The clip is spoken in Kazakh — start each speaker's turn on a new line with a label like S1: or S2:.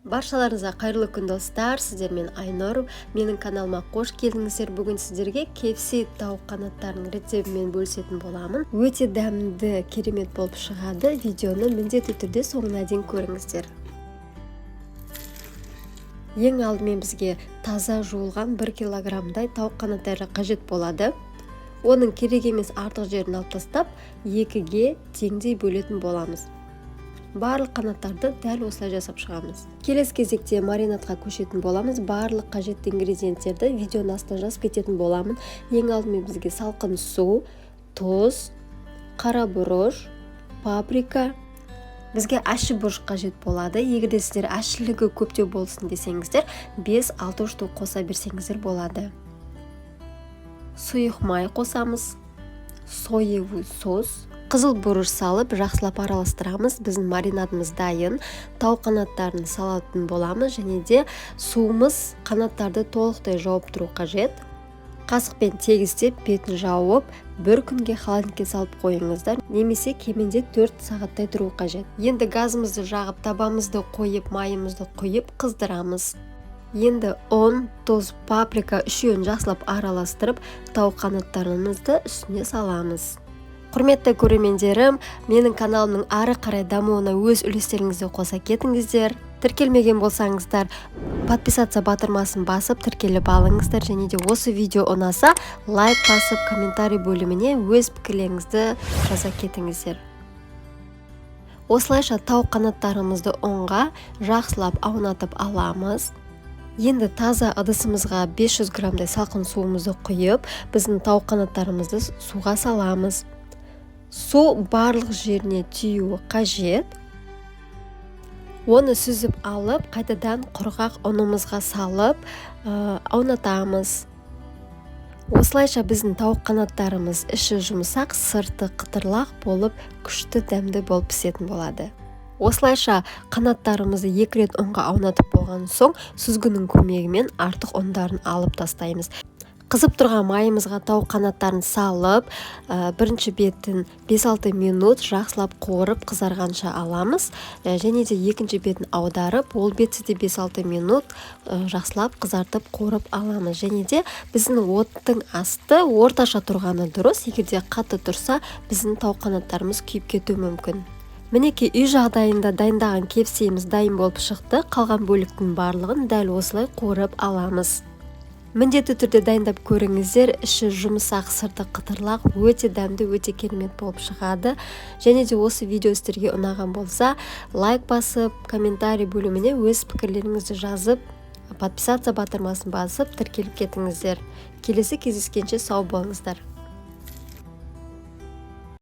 S1: Баршаларыңызға қайырлы күн, достар! Сіздермен Айнұр. Менің каналыма қош келдіңіздер! Бүгін сіздерге KFC тауық қанаттарының рецептімен бөлісетін боламын. Өте дәмді, керемет болып шығады. Видеоны міндетті түрде соңына дейін көріңіздер. Ең алдымен бізге таза жуылған 1 килограммдай тауық қанаттары қажет болады. Оның керек емес артық жерін алып тастап, екіге теңдей бөлетін боламыз. Барлық қанаттарды дәл осылай жасап шығамыз. Келесі кезекте маринадқа көшетін боламыз. Барлық қажетті ингредиенттерді видеоның астына жазып кететін боламын. Ең алдымен бізге салқын су, тұз, қара бұрыш, паприка, бізге ащы бұрыш қажет болады. Егер де сіздер ащылығы көптеу болсын десеңіздер, 5-6 штук қоса берсеңіздер болады. Сұйық май қосамыз, соевый соус, қызыл бұрыш салып, жақсылап араластырамыз. Біздің маринадымыз дайын. Тауық қанаттарын салатын боламыз және де суымыз қанаттарды толықтай жауып тұру қажет. Қасықпен тегістеп, бетін жауып, бір күнге холодильникке салып қойыңыздар немесе кемінде 4 сағаттай тұру қажет. Енді газымызды жағып, табамызды қойып, майымызды құйып, қыздырамыз. Енді ұн, тұз, паприка үшеуін жақсылап араластырып, тауық қанаттарымызды үстіне саламыз. Құрметті көрермендерім, менің каналымның ары қарай дамуына өз үлестеріңізді қоса кетіңіздер. Тіркелмеген болсаңыздар, подписаться батырмасын басып, тіркеліп алыңыздар және де осы видео ұнаса, лайк басып, комментарий бөліміне өз пікірлеріңізді жаза кетіңіздер. Осылайша тауық қанаттарымызды ұнға жақсылап аунатып аламыз. Енді таза ыдысымызға 500 граммдай салқын суымызды құйып, біздің тауық қанаттарымызды суға саламыз. Су барлық жеріне тиюі қажет. Оны сүзіп алып, қайтадан құрғақ ұнымызға салып, аунатамыз. Осылайша біздің тауық қанаттарымыз іші жұмсақ, сырты қытырлақ болып, күшті дәмді болып пісетін болады. Осылайша қанаттарымызды екі рет ұнға аунатып болған соң, сүзгінің көмегімен артық ұндарын алып тастаймыз. Қызып тұрған майымызға тауық қанаттарын салып, бірінші бетін 5-6 минут жақсылап қуырып, қызарғанша аламыз. Және де екінші бетін аударып, ол бетті де 5-6 минут жақсылап қызартып, қуырып аламыз. Және де біздің оттың асты орташа тұрғаны дұрыс. Егер де қатты тұрса, біздің тауық қанаттарымыз күйіп кетуі мүмкін. Мінекей, үй жағдайында дайындаған KFC-іміз дайын болып шықты. Қалған бөліктің барлығын дәл осылай қуырып аламыз. Міндетті түрде дайындап көріңіздер. Іші жұмсақ, сырты қытырлақ, өте дәмді, өте керемет болып шығады. Және де осы видео сіздерге ұнаған болса, лайк басып, комментарий бөліміне өз пікірлеріңізді жазып, подписаться батырмасын басып, тіркеліп кетіңіздер. Келесі кездескенше сау болыңыздар!